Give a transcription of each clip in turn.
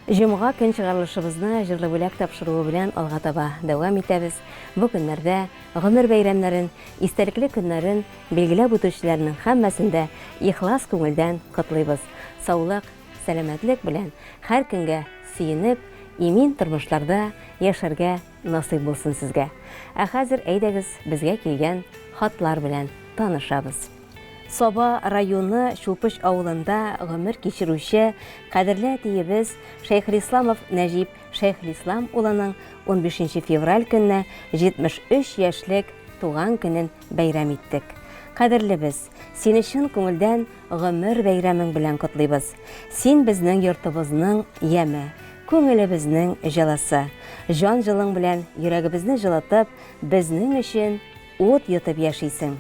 Җомга көн чыгарылышыбызны җырлы бүләк тапшыруы белән алга таба дәвам итәбез. Бу көннәрдә гомер бәйрәмнәрен, истәлекле көннәрен билгеләп үтүчеләрнең һәммәсен дә ихлас күңелдән котлыйбыз. Саулык, сәламәтлек белән һәр көнгә сөенеп, имин тормышларда яшәргә насыйп булсын сезгә. Ә хәзер әйдәгез безгә килгән хатлар белән танышабыз. Саба районы Чулпыч авылында гомер кичерүче кадерле әтиебез Шәйхелисламов Нәҗип Шәйхелислам улының унбишенче февраль көнне 73 яшьлек туган көнен бәйрәм иттек. Кадерлебез, сине чын күңелдән гомер бәйрәмең белән котлыйбыз. Син безнең йортыбызның яме, күңелебезнең җылысы. Җан җылың белән йөрәгебезне җылытып, безнең өчен Ут йотып яшисең.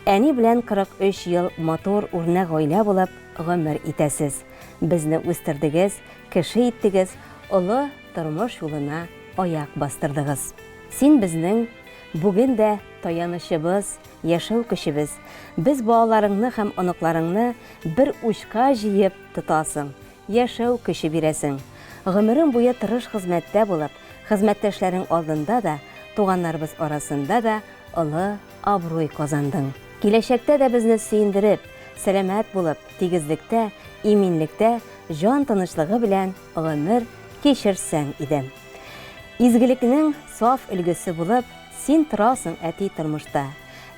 Әни белән 43 ел матур үрнәк гаилә булып гомер итәсез. Безне үстердегез, кеше иттегез, олы тормыш юлына аяк бастырдыгыз. Син безнең бүген дә таянычыбыз, яшәү көчебез. Без балаларыңны һәм оныкларыңны бер учка җыеп тотасың, яшәү көче бирәсең. Гомерең буе тырыш хезмәттә булып, хезмәттәшләрең алдында да, туганнарыбыз арасында да олы абруй казандың. Киләчәктә дә безне сөендереп, сәламәт булып, тигезлектә, иминлектә, җан тынычлыгы белән гомер кичерсәң иде. Изгелекнең саф өлгесе булып, син торасың, әти, тормышта.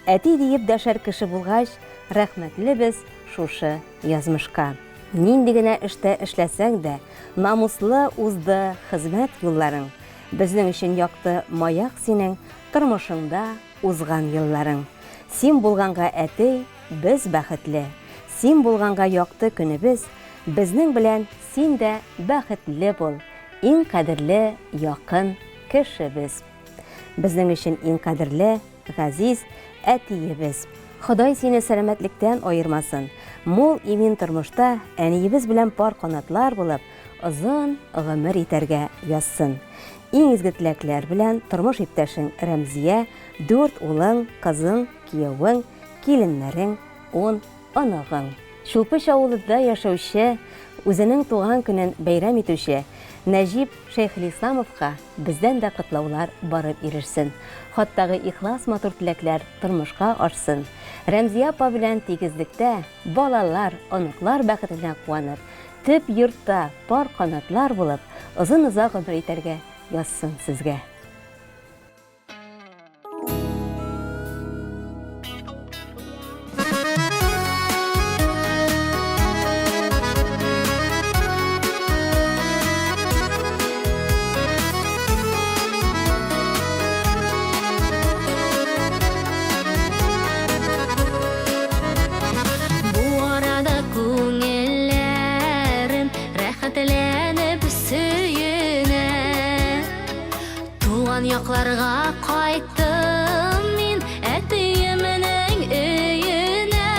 Әти диеп дәшәр кеше булгач, рәхмәтлебез шушы язмышка. Нинди генә эштә эшләсәң дә, намуслы узды хезмәт юлларың. Безнең өчен якты маяк синең тормышыңда узган елларың. Син булганга, әти, без бәхетле. Син булганга якты көнебез, безнең белән син дә бәхетле бул, иң кадерле якын кешебез. Безнең өчен иң кадерле, Газиз әтиебез! Ходай сине сәламәтлектән аермасын. Мул имин тормышта әниебез белән пар канатлар булып, озын гомер итәргә язсын. Иң изге теләкләр белән тормыш иптәшең Рәмзия, дүрт улың, кызың, киявең, киленнәрең, ун оныгың. Чулпыч авылында яшәүче, үзенең туган көнен бәйрәм итүче Нәҗип Шәйхелисламовка бездән дә котлаулар барып ирешсен. Хаттагы ихлас матур теләкләр тормышка ашсын. Рәмзия апа белән тигезлектә балалар, оныклар бәхетенә куанып, төп йортта пар канатлар булып, озын-озак гомер итәргә язсын сезгә. Бу арада күңелләрем рәхәтләнеп сөенә. Туган якларга кайттым мин әтиемнең өенә.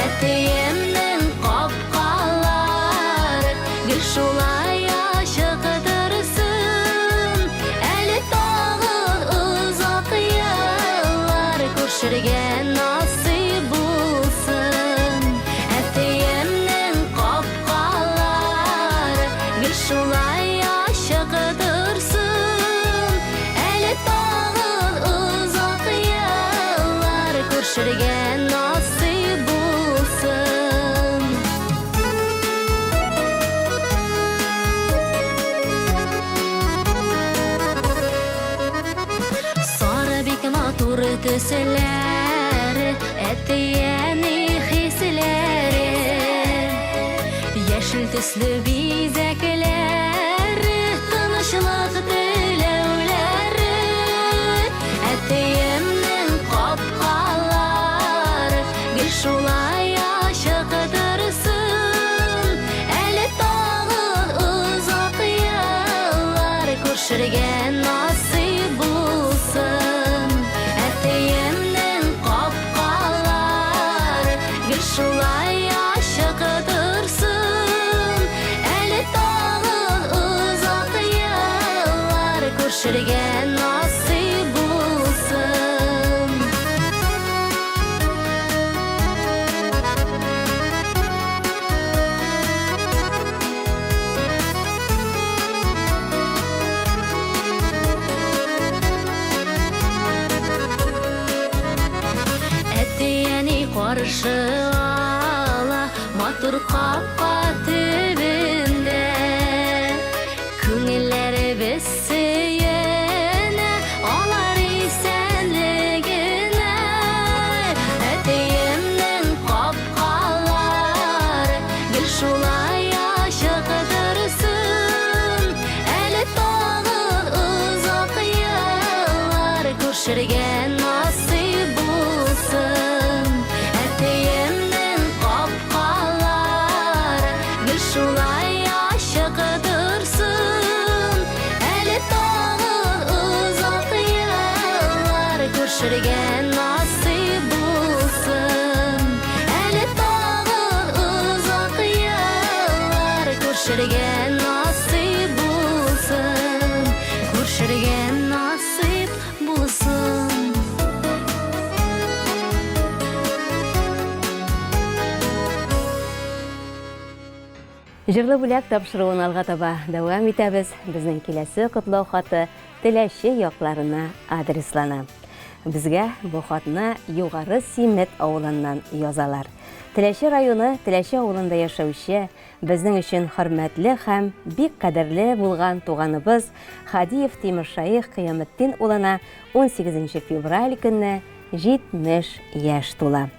Әтиемнең капкалары гел шулай ачык торсын. Әле тагын озак еллар күрешергә насыйп булсын. Әтиемнең капкалары гел шулай ачык торсын. Әле тагын озак еллар күрешергә насыйп булсын. Сары бик матур төсләре, әти-әни хисләре. Яшел төсле бизәкләре, тынычлык теләүләре. Әтиемнең капкалары гел шулай ачык торсын. Әле тагын озак еллар күрешергә насыйп булсын. Әтиемнең капкалары гел шулай ачык торсын. Әле тагын. Каршы ала матур капка төбендә. Күңелләребез сөенә алар исәнлегенә. Әтиемнең капкалары гел шулай ачык торсын. Әле тагын озак еллар күрешергә насыйп булсын. Әтиемнең капкалары гел шулай ачык торсын. Әле тагын озак еллар күрешергә насыйп булсын. Әле тагын озак еллар күрешергә насыйп булсын. Күрешергә насыйп булсын. Җырлы бүләк тапшыруын алга таба дәвам итәбез. Безнең киләсе котлау хаты Теләче якларына адреслана. Безгә бу хатны Югары Симет авылыннан язалар. Теләче районы Теләче авылында яшәүче, безнең өчен хөрмәтле һәм бик кадерле булган туганыбыз Хадиев Тимершаих Кыяметдин улына 18 февраль көнне 70 яшь тула.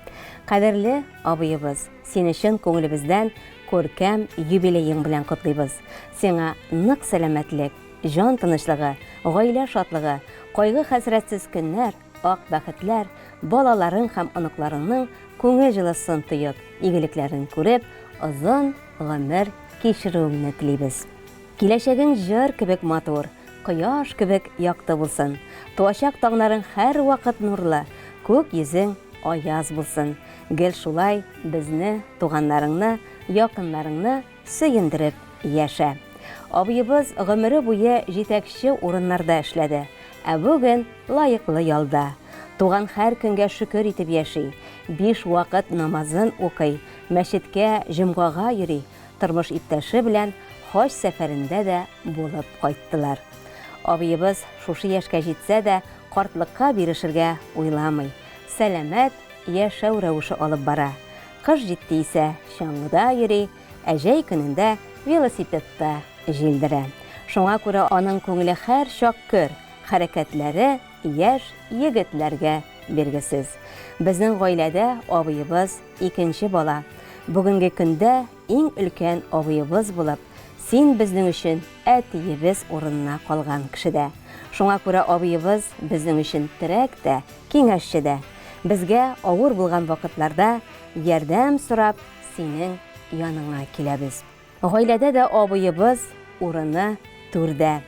Кадерле абыебыз, сине чын күңелебездән күркәм юбилеең белән котлыйбыз. Сиңа нык сәламәтлек, җан тынычлыгы, гаилә шатлыгы, кайгы-хәсрәтсез көннәр, ак бәхетләр, балаларың һәм оныкларыңның күңел җылысын тоеп, игелекләрен күреп, озын гомер кичерүеңне телибез. Киләчәгең җыр кебек матур, кояш кебек якты булсын. Туачак таңнарың һәрвакыт нурлы, күк йөзең аяз булсын. Гел шулай безне, туганнарыңны, якыннарыңны сөендереп яшә. Абыебыз гомере буе җитәкче урыннарда эшләде, ә бүген лаеклы ялда. Туган һәр көнгә шөкер итеп яши, биш вакыт намазын укый, мәчеткә җомгага йөри, тормыш иптәше белән хаҗ сәфәрендә дә булып кайттылар. Абыебыз шушы яшькә җитсә дә, картлыкка бирешергә уйламый. Сәламәт яшәү рәвеше алып бара. Кыш җитте исә чаңгыда йөри, ә җәй көнендә велосипедта җилдерә. Шуңа күрә аның күңеле һәрчак көр, хәрәкәтләре яшь егетләргә биргесез. Безнең гаиләдә абыебыз икенче бала. Бүгенге көндә иң өлкән абыебыз булып, син безнең өчен әтиебез урынына калган кеше дә. Шуңа күрә абыебыз безнең өчен терәк тә, киңәшче дә. Безгә авыр булган вакытларда ярдәм сорап синең яныңа киләбез. Гаиләдә дә абыебыз урыны түрдә.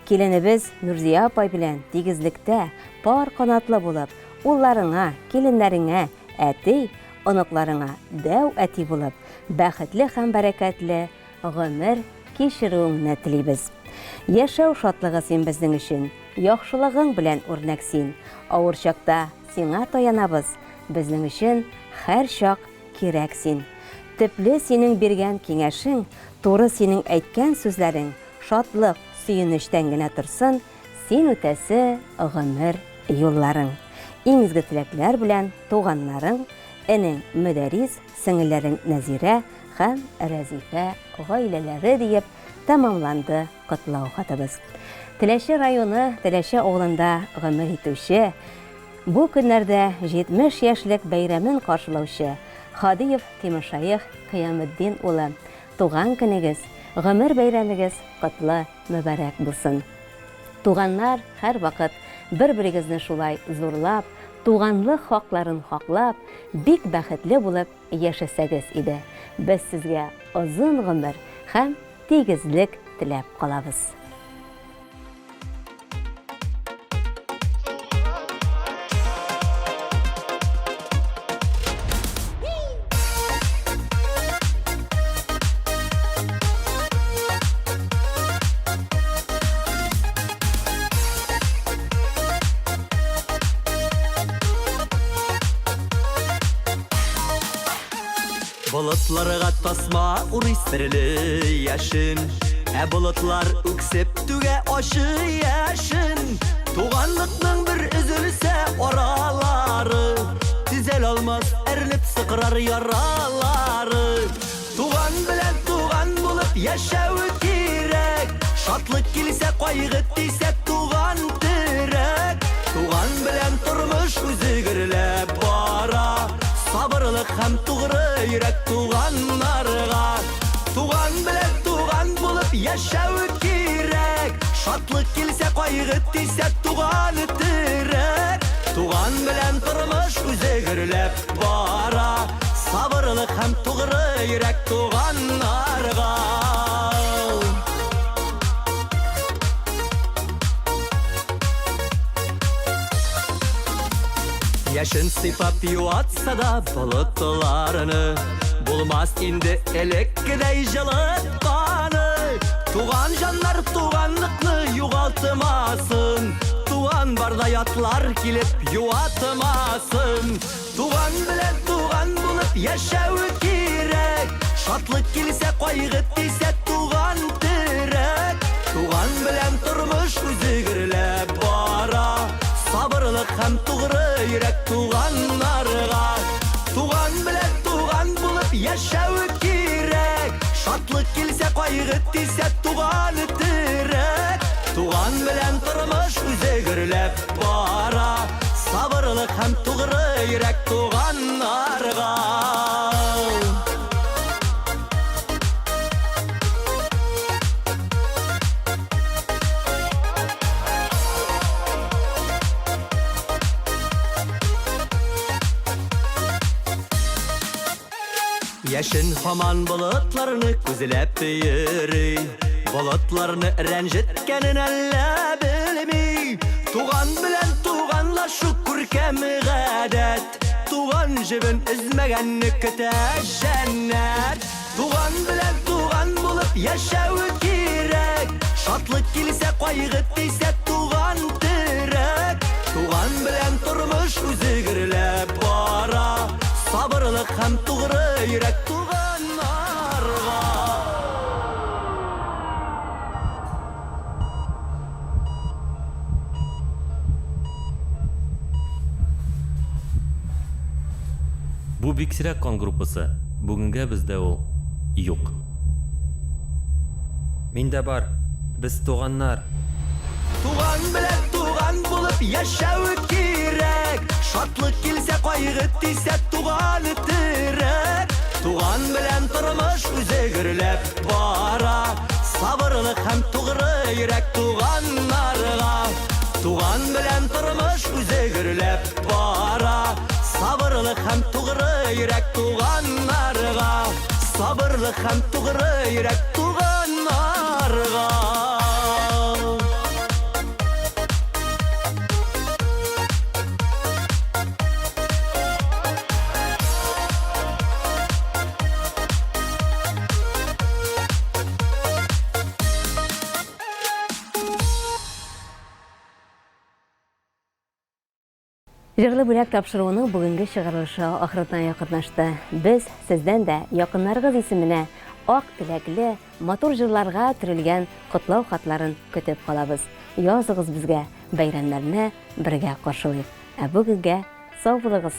Киленебез Нурзия апай белән тигезлектә пар канатлы булып, улларыңа, киленнәреңә әти, оныкларыңа дәү әти булып, бәхетле һәм бәрәкәтле гомер кичерүеңне телибез. Яшәү шатлыгы син безнең өчен, яхшылыгың белән үрнәк син. Авыр чакта сиңа таянабыз, безнең өчен һәрчак кирәк син. Төпле синең биргән киңәшең, туры синең әйткән сүзләрең, шатлык, сөенечтән генә торсын, син үтәсе гомер юлларың. Иң изге теләкләр белән туганнарың, энең Мөдәрис, сеңелләрең Нәзирә һәм Рәзифә гаиләләре диеп тәмамланды котлау хатыбыз. Теләче районы Теләче авылында гомер итүче, бу көннәрдә 70 яшьлек бәйрәмен каршылаучы Һадиев Тимершаех Кыяметдин улы, туган көнегез, гомер бәйрәмегез котлы мөбарәк булсын! Туганнар һәрвакыт бер-берегезне шулай зурлап, туганлык хакларын хаклап, бик бәхетле булып яшәсәгез иде. Без сезгә озын гомер һәм тигезлек теләп калабыз. Болытларга тасма урый серле яшен, Ә болытлар үксеп түгә ачы яшен. Туганлыкның бер өзелсә аралары, Тиз Төзәл алмас, әрнеп сыкрар яралары. Туган белән туган булып яшәү кирәк. Шатлык килсә, кайгы тисә, туган терәк. Туган белән тормыш үзе гөрләп бара. Сабырлык һәм тугры йөрәк туганнарга. Туган белән туган булып яшәү кирәк. Шатлык килсә, кайгы тисә, туган терәк. Туган белән тормыш үзе гөрләп бара. Сабырлык һәм тугры йөрәк туганнарга. Яшен сыйпап юатса да болытларны, Булмас инде элеккедәй җылытканы. Туган җаннар туганлыкны югалтмасын, Туган барда ятлар килеп юатмасын. Туган белән туган булып яшәү кирәк. Шатлык килсә, кайгы тисә, туган терәк. Туган белән тормыш үзе гөрләп бара. Сабырлык һәм тугры йөрәк туганнарга. Туган белән туган булып яшәү кирәк. Шатлык килсә, кайгы тисә, туган терәк. Туган белән тормыш үзе гөрләп бара. Сабырлык һәм тугры йөрәк туганнарга. Яшен һаман болытларны күзләп йөри. Болытларны рәнҗеткәнен әллә белми. Туган белән туганлашу күркәм гадәт. Туган җебен өзмәгәнне көтә җәннәт. Туган белән туган булып яшәү кирәк. Шатлык килсә, кайгы тисә, туган терәк. Туган белән тормыш үзе гөрләп бара. Сабырлык һәм тугры йөрәк туганнарга. Бу бик сирәк кан группасы, бүгенгә бездә ул юк. Миндә бар. Без туганнар. Туган белән туган булып яшәү кирәк. Шатлык килсә, кайгы тисә, туган терәк. Туган белән тормыш үзе гөрләп бара. Сабырлык һәм тугры йөрәк туганнарга. Туган белән тормыш үзе гөрләп бара. Сабырлык һәм тугры йөрәк туганнарга. Сабырлык һәм тугры йөрәк туганнарга. Җырлы бүләк тапшыруының бүгенге чыгарылышы ахырына якынлашты. Без сездән дә якыннарыгыз исеменә ак теләкле, матур җырларга төрелгән котлау хатларын көтеп калабыз. Языгыз безгә, бәйрәмнәрне бергә каршылыйк. Ә бүгенгә сау булыгыз!